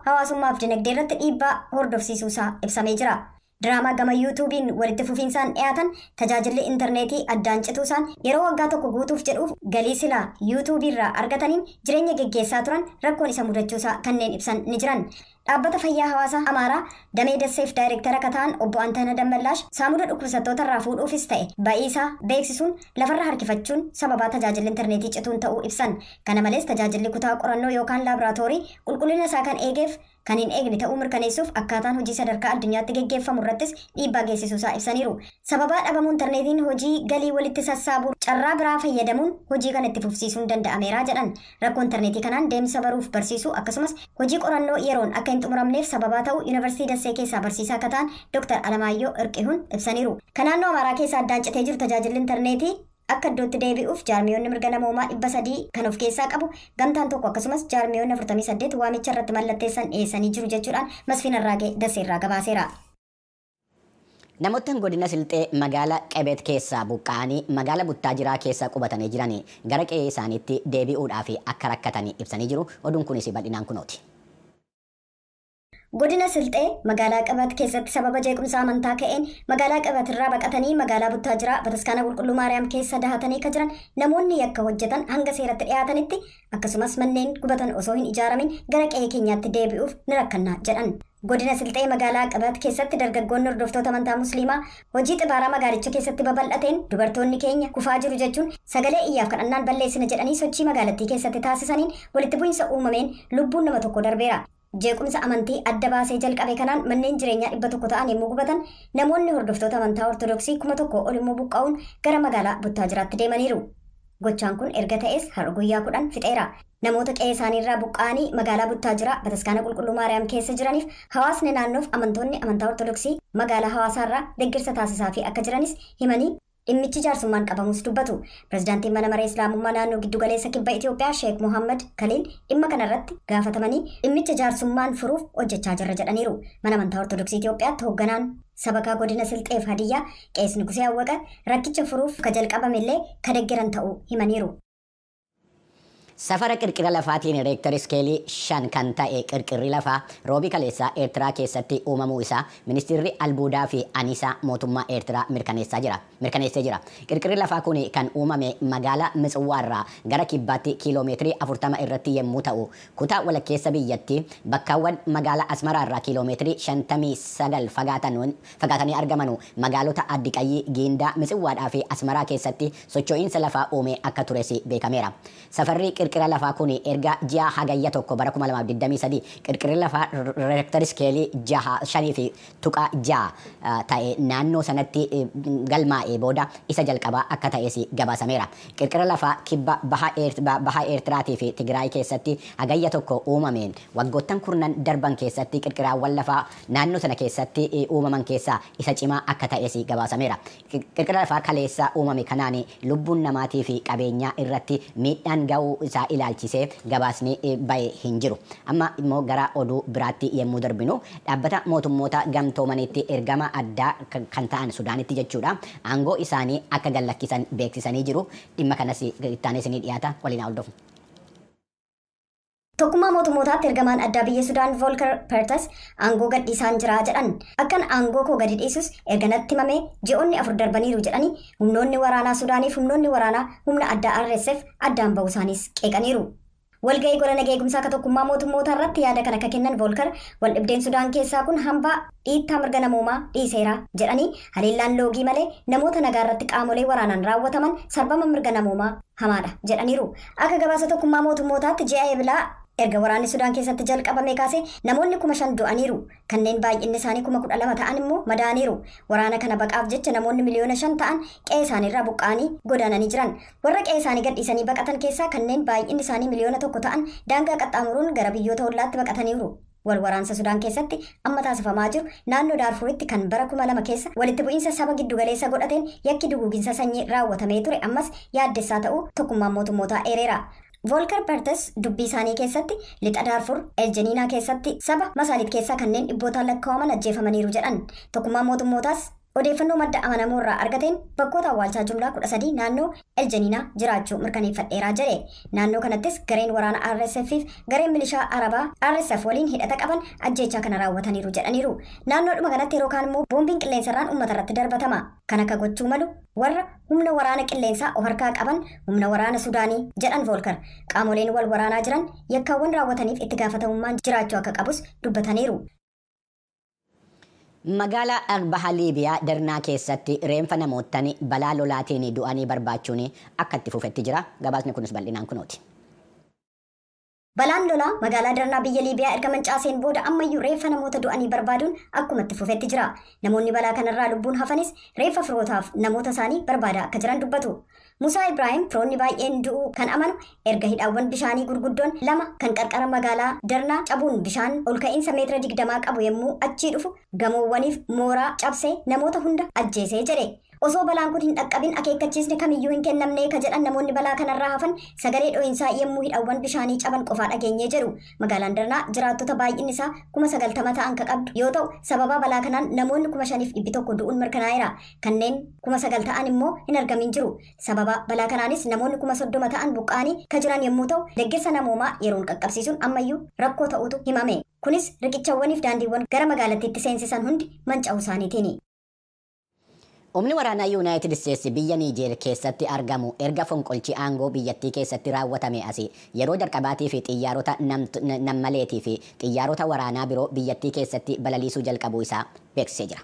hawaasummaaf dinagdee irratti dhiibbaa hordofsiisuusaa ibsamee jira. Diraamaa gama yuutuubiin walitti fufiinsaan dhiyaatan tajaajilli intarneetii addaan cituusaan yeroo waggaa tokko guutuuf jedhuuf galii silaa yuutuubiirraa argataniin jireenya geggeessaa turan rakkoon isa mudachuusaa kanneen ibsan ni jiran. Dhaabbata fayyaa hawaasaa Amaaraa damee Dasseef daayireektara akka ta'an obbo Antana Dammallaash saamuda dhukkubsattoota irraa fuudhuufis ta'e ba'iisaa beeksisuun lafarra harkifachuun sababaa tajaajilli intarneetii cituun ta'uu ibsan. Kana malees tajaajilli kutaa qorannoo yookaan laaboraatoorii qulqullina isaa kan eegeef kan hin eegne ta'uu mirkaneessuuf akkaataan hojii sadarkaa addunyaatti geggeeffamu irrattis dhiibbaa geessisuusaa ibsaniiru. Sababaa dhabamuu intarneetiin hojii galii walitti sassaabuu carraa biraa fayyadamuun hojii kana itti fufsiisuun danda'ameera jedhan. Rakkoo intarneetii kanaan deemsa baruuf barsiisuu akkasumas hojii qorannoo yeroon akka hin xumuramneef sababaa ta'uu Yuunivarsiitii Dassee keessaa barsiisaa akka ta'an Dr. Alamaayyoo Irqihun ibsaniiru. Kan naannoo Amaaraa keessaa addaan citee jiru tajaajilli intarneetii akka iddootti deebi'uuf jaarmiyoonni mirga namoomaa 300 kan of keessaa qabu gamtaan tokko akkasumas jaarmiyoonni 48 waamicha irratti mallatteessan dhiyeessanii jiru jechuudhaan Masfiin Arraagee Dasseerraa gabaaseera. Namootni godina Silxee magaalaa Qebeet keessaa buqqa'anii magaalaa Buttaajiraa keessa qubatanii jiran gara qe'ee isaaniitti deebi'uudhaaf akka rakkatanii ibsanii jiru. Oduun kunis bal'inaan kunooti. Godina Silxee magaalaa Qabat keessatti sababa jeequmsa amantaa ka'een magaalaa Qabat irraa baqatanii magaalaa Buttaajiraa Bataskaana Qulqulluu Maariyaam keessa dahatanii kan jiran namoonni yakka hojjetan hanga seeratti dhiyaatanitti akkasumas manneen gubatan osoo hin ijaaramin gara qe'ee keenyaatti deebi'uuf ni rakkanna jedhan. Godina Silxee magaalaa Qabat keessatti dargaggoonni hordoftoota amantaa Musliimaa hojii xibaaraa magaalicha keessatti babal'ateen dubartoonni keenya kufaa jiru jechuun sagalee iyyaaf kadhannaan balleessina jedhanii sochii magaalattii keessatti taasisaniin walitti bu'iinsa uumameen lubbuun nama tokko darbeera. Jeequmsa amantii adda baasee jalqabe kanaan manneen jireenyaa 100 ta'an yommuu gubatan namoonni hordoftoota amantaa Ortodoksii 1000 ol immoo buqqa'uun gara magaalaa Buttaajiraatti deemaniiru. Gochaan kun erga ta'es har'a guyyaa 10 fixeera. Namoota qe'ee isaaniirraa buqqa'anii magaalaa Buttaajiraa Bataskaana Qulqulluu Maariyaam keessa jiraniif hawaasni naannoof amantoonni amantaa Ortodoksii magaalaa hawaasaarraa deeggarsa taasisaa fi akka jiranis himanii dhimmichi jaarsummaan qabamus dubbatu. Pireezidaantiin mana maree Islaamummaa naannoo giddugaleessa kibba Itoophiyaa Sheek Mohammad Kaliil dhimma kanarratti gaafatamanii dhimmicha jaarsummaan furuuf hojjechaa jirra jedhaniiru. Mana amantaa Ortodoksii Itoophiyaatti hoogganaan sabakaa godina Silxeef Hadiyyaa Qees Nugusee Awwaqa rakkicha furuuf ka jalqabame illee ka deeggaran ta'uu himaniiru. Safara qirqira lafaatiin reektar iskeelii 5 kan ta'e qirqirri lafaa roobii kaleessaa Eertiraa keessatti uumamuu isaa ministeerri albuudaa fi aniisaa mootummaa Eertiraa mirkaneessee jira. Qirqirri lafaa kun kan uumame magaalaa Mitswaarraa gara kibbaatti kiiloomeetirii 40 irratti yommuu ta'u kutaa walakkeessa biyyatti bakkaawwan magaalaa Asmaraarraa kiiloomeetirii 59 fagaatanii argamanu magaalota Addiqayyii, Giindaa, Mitswaadhaa fi Asmaraa keessatti socho'iinsa lafaa uume akka tures beekameera. Safarri qirqira lafaa kun erga ji'a hagayya tokko bara 2023 qirqirri lafaa reektar iskeelii 5.6 ta'e naannoo sanatti galmaa'ee booda isa jalqabaa akka ta'es gabaasameera. Qirqira lafaa kibba baha Eertiraatii fi Tigraay keessatti hagayya tokko uumameen waggoottan kurnan darban keessatti qirqiraawwan lafaa naannoo sana keessatti uumaman keessaa isa cimaa akka ta'es gabaasameera. Qirqira lafaa kaleessa uumame kanaan lubbuun namaatii fi qabeenyaa irratti miidhaan ga'uu isaa ilaalchisee gabaasni ba'e hin jiru. Amma immoo gara oduu biraatti yommuu darbinu dhaabbata mootummoota gamtoomanitti ergama addaa kan ta'an Sudaanitti jechuudha. Aangoo isaanii akka gallakkisan beeksisanii jiru. Dhimma kanas ittaanee isinii dhiyaata waliin hordofu. Tokkummaa mootummootaatti ergamaan addaa biyya Sudaan Volker Pertes aangoo gadhiisaan jira jedhan. Akkan aangoo koo gadi dhiisus erga natti himamee ji'oonni 4 darbaniiru jedhanii humnoonni waraanaa Sudaaniif humnoonni waraanaa humna addaa RSF addaan ba'uu isaaniis qeeqaniiru. Walga'ii gola nageegumsaa akka tokkummaa mootummootaa irratti yaada kana akka kennan Volker waldhibdeen Sudaan keessaa kun hambaa dhiittaa mirga namoomaa dhiiseera jedhanii haleellaan loogii malee namoota nagaa irratti qaamolee waraanaan raawwataman sarbama mirga namoomaa hamaadha jedhaniiru. Akka gabaasa tokkummaa mootummootaatti ji'a Eebilaa erga waraanni Sudaan keessatti jalqabame kaasee namoonni 5,000 du'aniiru. Kanneen baay'inni isaanii 12,000 ta'an immoo madaaniiru. Waraana kana baqaaf jecha namoonni 5 miliyoona ta'an qe'ee isaaniirraa buqqa'anii godaananii jiran. Warra qe'ee isaanii gadhiisanii baqatan keessaa kanneen baay'inni isaanii 1 miliyoona ta'an daangaa qaxxaamuruun gara biyyoota ollaatti baqataniiru. Wal waraansa Sudaan keessatti amma taasifamaa jiru naannoo Daarfuritti kan bara 2000 keessa walitti bu'iinsa saba giddugaleessa godhateen yakki duguuginsa sanyii raawwatamee ture ammas yaaddessaa ta'uu tokkummaan mootummootaa eereera. Volker Pertes dubbii isaanii keessatti lixa Daarfur Eljeniinaa keessatti saba Masaalit keessaa kanneen dhibbootaan lakkaa'aman ajjeefamaniiru jedhan. Tokkummaan mootummootaas Odeeffannoo madda amanamoo irraa argateen bakkoota awwaalchaa jumlaa 13 naannoo Eljaniinaa jiraachuu mirkaneeffadheeraa jedhe. Naannoo kanattis gareen waraana RSF fi gareen milishaa Arabaa RSF waliin hidhata qaban ajjeechaa kana raawwataniiru jedhaniiru. Naannoodhuma kanatti yeroo kaan immoo boombiin qilleensarraan uummata irratti darbatama. Kan akka gochuu malu warra humna waraana qilleensaa of harkaa qaban humna waraana Sudaanii jedhan Voolkar. Qaamoleen wal waraanaa jiran yakkaawwan raawwataniif itti gaafatamummaan jiraachuu akka qabus dubbataniiru. Magaalaa baha Liibiyaa Darnaa keessatti reenfa namoottan balaa lolaatiin du'anii barbaachuun akka itti fufetti jira. Gabaasni kunis bal'inaan kunooti. Balaan lolaa magaalaa Darnaa biyya Liibiyaa erga mancaaseen booda ammayyuu reeffa namoota du'anii barbaaduun akkuma itti fufetti jira. Namoonni balaa kanarraa lubbuun hafanis reeffa firootaaf namoota isaanii barbaadaa akka jiran dubbatu. Musaa Ibrahim firoonni baay'een du'uu kan amanu erga hidhaawwan bishaanii gurguddoon lama kan qarqara magaalaa Darnaa cabuun bishaan olka'iinsa meetira 20 qabu yommuu achii dhufu gamoowwaniif mooraa cabsee namoota hunda ajjeesee jedhe. Osoo balaan kun hin dhaqqabin akeekkachiisni kamiyyuu hin kennamne ka jedhan namoonni balaa kanarraa hafan sagalee dho'iinsaa yommuu hidhaawwan bishaanii caban qofaa dhageenyee jedhu. Magaalaan Darnaa jiraattota baay'inni isaa 90,000 ta'an ka qabdu yoo ta'u sababa balaa kanaan namoonni 5,100 du'uun mirkanaa'eera. Kanneen 9,000 ta'an immoo hin argamin jiru. Sababa balaa kanaanis namoonni 30,000 ta'an buqqa'anii ka jiran yommuu ta'u deeggarsa namoomaa yeroon qaqqabsiisuun ammayyuu rakkoo ta'utu himame. Kunis riqichawwaniif daandiiwwan gara magaalattiitti seensisan hundi manca'uu isaaniitiini. Humni waraanaa Yuunaayitid Isteetsi biyya Niijeer keessatti argamu erga fonqolchi aangoo biyyattii keessatti raawwatame asii yeroo jalqabaatii fi xiyyaarota nammaleetii fi xiyyaarota waraanaa biroo biyyattii keessatti balaliisuu jalqabuu isaa beeksisee jira.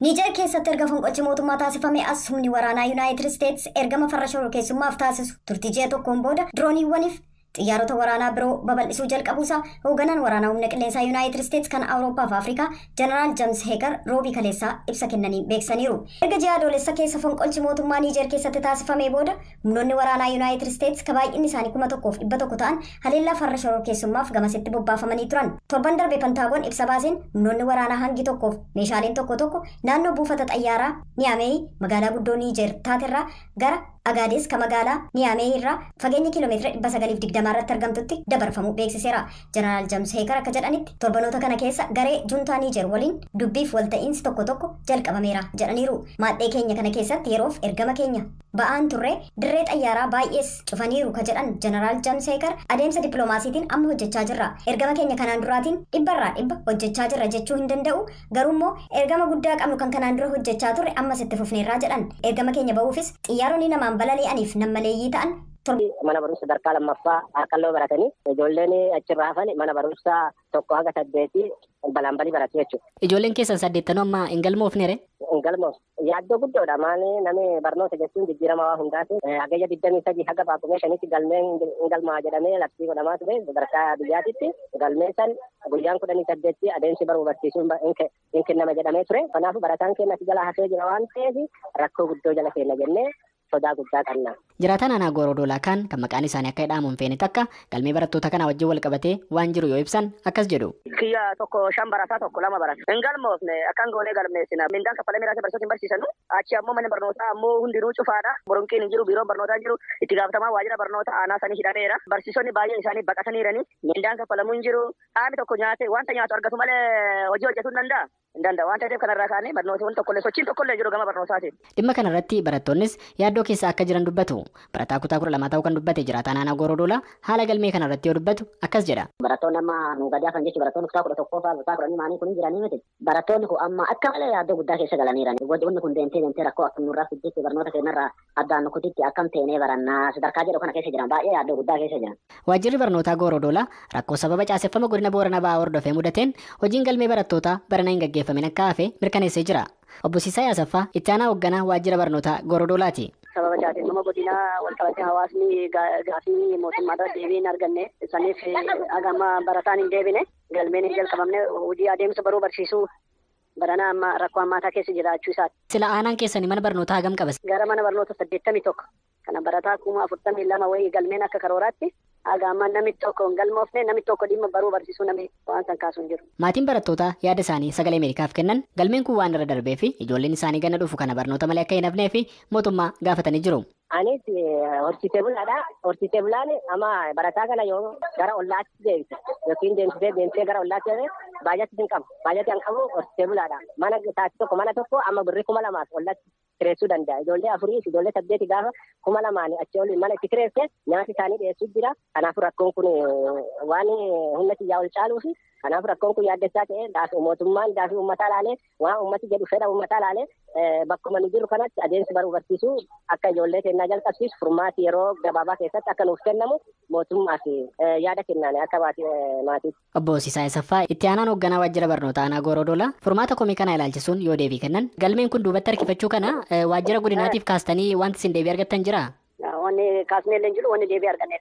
Niijeer keessatti erga fonqolchi mootummaa taasifame as humni waraanaa Yuunaayitid Isteetsi ergama farra shororkeessummaaf taasisu turtii ji'a tokkoon booda dirooniiwwaniif xiyyaarota waraanaa biroo babal'isuu jalqabuusaa hoogganaan waraanaa humna qilleensaa Yuunaayitid Isteetsi kan Awurooppaa fi Afrikaa Jeneraal James Heegar roobii kaleessaa ibsa kennanii beeksisaniiru. Erga ji'a adoolessa keessa fonqolchi mootummaa Niijeer keessatti taasifame booda humnoonni waraanaa Yuunaayitid Isteetsi ka baay'inni isaanii 1,100 ta'an haleellaa farra shororkeessummaaf gamasitti bobbaafamanii turan. Torban darbe Pentaagoon ibsa baaseen humnoonni waraanaa hangi tokkoof meeshaaleen tokko tokko naannoo buufata xayyaaraa Niyaamee magaalaa guddoo Niijeer taaterraa gara Agaades ka magaalaa Niyaamee irraa fageenya kiiloomeetira 920 irratti argamtutti dabarfamuu beeksiseera. Jeneraal James Heegar akka jedhanitti torbanoota kana keessa garee juntaa Niijeer waliin dubbiif walta'iinsi tokko tokko jalqabameera jedhaniiru. Maadhee keenya kana keessatti yeroof ergama keenya ba'aan turre dirree xayyaaraa baay'ees cufaniiru ka jedhan Jeneraal James Heegar adeemsa dippiloomaasiitiin amma hojjechaa jirra. Ergama keenya kanaan duraatiin 100% hojjechaa jirra jechuu hin danda'u. Garuu immoo ergama guddaa qabnu kan kanaan dura hojjechaa turre ammas itti fufneerraa jedhan. Ergama keenya ba'uufis xiyyaaronni namaan balali'aniif nammaleeyyii ta'an mana barumsa sadarkaa lammaffaa harkalloo baratanii ijoolleen achirraa hafan mana barumsaa 1 hanga 8 balaan balii baratu jechuudha. Ijoolleen keessan 8 amma hin galmoofne ree? Hin galmoofne. Yaaddoo guddoodha. Maali namni barnoota jechuun jijjiirama waa hundaati. Hagayya 23 haga baaqumee 5tti galmeen hin galmaa jedhamee labsii godhamaa ture sadarkaa biyyaatitti galmeen san guyyaan 18 adeemsi baruu barsiisuun hin kennama jedhamee ture. Kanaafuu barataan keenya si jala hafee jira waan ta'eef rakkoo guddoo jala keenya jennee sodaa guddaa qabna. Jiraataan aanaa Goorodoolaa kan maqaan isaanii akka hidhamu hin feene takka galmee barattoota kanaa wajjin wal qabatee waan jiru yoo ibsan akkas jedhu. Kiyya 1 5 barataa 1 2 barata. Hin galmoofne akkan goonee galmeessina. Mindaan kaffalamee raasa barsiisota hin barsiisanu. Achi ammoo manni barnootaa ammoo hundinuu cufaadha. Boronqiin hin jiru, biiroon barnootaa hin jiru. Itti gaafatamaa waajjira barnoota aanaa sanii hidhameera. Barsiisonni baay'een isaanii baqataniirani. Mindaan kaffalamuu hin jiru. Qaamni tokko nyaate wanta nyaatu argatu malee hojii hojjetuu hin danda'a. Hin danda'a. Waan ta'eef kanarraa kaanee barnoota tokkollee sochiin tokkollee jiru gama barnootaatiin. Dhimma kanarratti barattoonnis yaaddoo keessa akka jiran dubbatu. Barataa kutaa 12 ta'uu kan dubbate jiraataan aanaa Goorodoolaa haala galmee kanarratti yoo dubbatu akkas jedha. Barattoonni amma nu gadi hafan jechuun barattoonni kutaa 11 fa'aa kutaa 10 maanii kun jiranii miti. Barattoonni kun amma akka malee yaaddoo guddaa keessa galaniiran. Wanni kun deemtee deemtee rakkoo akkam nurraa fiddeetti barnoota keenyarraa addaan nu kutitti akkam teenee barannaa sadarkaa jedhu kana keessa jiran baay'ee yaaddoo guddaa keessa jiran. Waajjirri barnootaa Goorodoolaa rakkoo sababa caaseffama godina Booranaa Ba'aa hordofee mudateen hojiin galmee barattootaa barana hin gaggeeffamin akka hafe mirkaneessee jira. Obbo Siisaa Asaffaa itti aanaa hoogganaa waajjira barnootaa Goorodoolaati. Sababa caaseffama godinaa wal qabatee hawaasni gaafii mootummaadhaa deebii hin arganne saniif hagama barataan hin deebine galmeen hin jalqabamne hojii adeemsa baruu barsiisuu barana amma rakkoo hammaataa keessa jiraachuu isaati. Sila aanaan keessanii mana barnootaa hagam qabas? Gara mana barnoota 81 kana barataa 42,000 wayii galmeen akka karooraatti hagama namni tokko hin galmoofne namni tokko dhimma baruu barsiisuu namni waan san kaasuu hin jiru. Maatiin barattootaa yaada isaanii sagalee Ameerikaaf kennan galmeen kun waan irra darbee fi ijoolleen isaanii ganna dhufu kana barnoota malee akka hin hafnee fi mootummaa gaafatanii jiru. Anis horsiisee bulaadha. Horsiisee bulaan amma barataa kana yoo gara ollaatti deebise yookiin deemsisee deemsee gara ollaatti deebise Baajata hin qabu. Baajata hin qabu horsiisee bulaadha. Mana taasii tokko mana tokko amma birrii 2000 ollatti kireessuu danda'a. Ijoollee 4 fi ijoollee 8 gaafa 2000 achi ol mana itti kireesse nyaata isaanii dhiyeessuu jira. Kanaafuu rakkoon kun waan humna xiyyaa ol caaluu fi kanaaf rakkoon kun yaaddessaa ta'e mootummaan gaafii uummataa laalee waan uummati jedhu fedha uummataa laalee bakkuma nu jirru kanatti adeemsi baruu barsiisuu akka ijoollee kennaa jalqabsiisu furmaati yeroo gabaabaa keessatti akka nuuf kennamu mootummaaf yaada kennaan akka maatiitti. Obbo Sisaay Asaffaa itti aanaan hoogganaa waajjira barnoota aanaa Goorodoolaa furmaata komii kana ilaalchisuun yoo deebii kennan galmeen kun duubatti harkifachuu kana waajjira godinaatiif kaastanii wanti isin deebii argattan jiraa? Wanni kaasnee illee jiru wanni deebii arganne.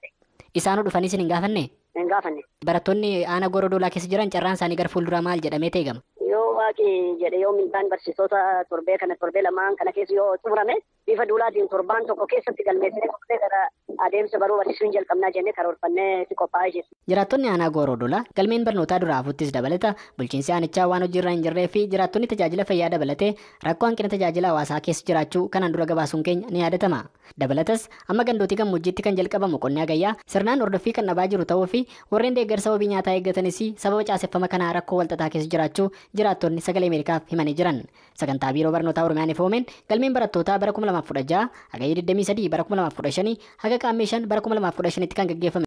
Isaanuu dhufanii isin hin gaafanne? Hin gaafanne. Barattoonni aanaa Goorodoolaa keessa jiran carraan isaanii gara fuulduraa maal jedhamee eegama? Yoo waaqi jedhe yoo mindaan barsiisota torbee kana torbee lamaan kana keessa yoo xumurame bifa duulaatiin torbaan tokko keessatti galmeessinee torbee gara adeemsa baruu barsiisuu hin jalqabnaa jennee karoorfannee itti qophaa'ee jirra. Jiraattonni aanaa Goorodoolaa galmeen barnootaa duraa hafuttis dabalata bulchiinsi aanichaa waan hojiirra hin jirree fi jiraattonni tajaajila fayyaa dabalatee rakkoo hanqina tajaajila hawaasaa keessa jiraachuu kanaan dura gabaasuun keenya ni yaadatama. Dabalatas amma gandootii gammoojjiitti kan jalqabamu qonni hagayyaa sirnaan hordoffii kan dhabaa jiru ta'uu fi warreen deeggarsa wabii nyaataa eeggatanis sababa caaseffama kanaa rakkoo walxaxaa keessa jiraachuu jiraattonni sagalee Ameerikaaf himanii jiran. Sagantaa Biiroo Barnootaa Oromiyaan ifoomeen galmeen barattootaa bara 2016 hagayya 23 bara 2015 haga qaammee 5 bara 2015 kan gaggeeffame.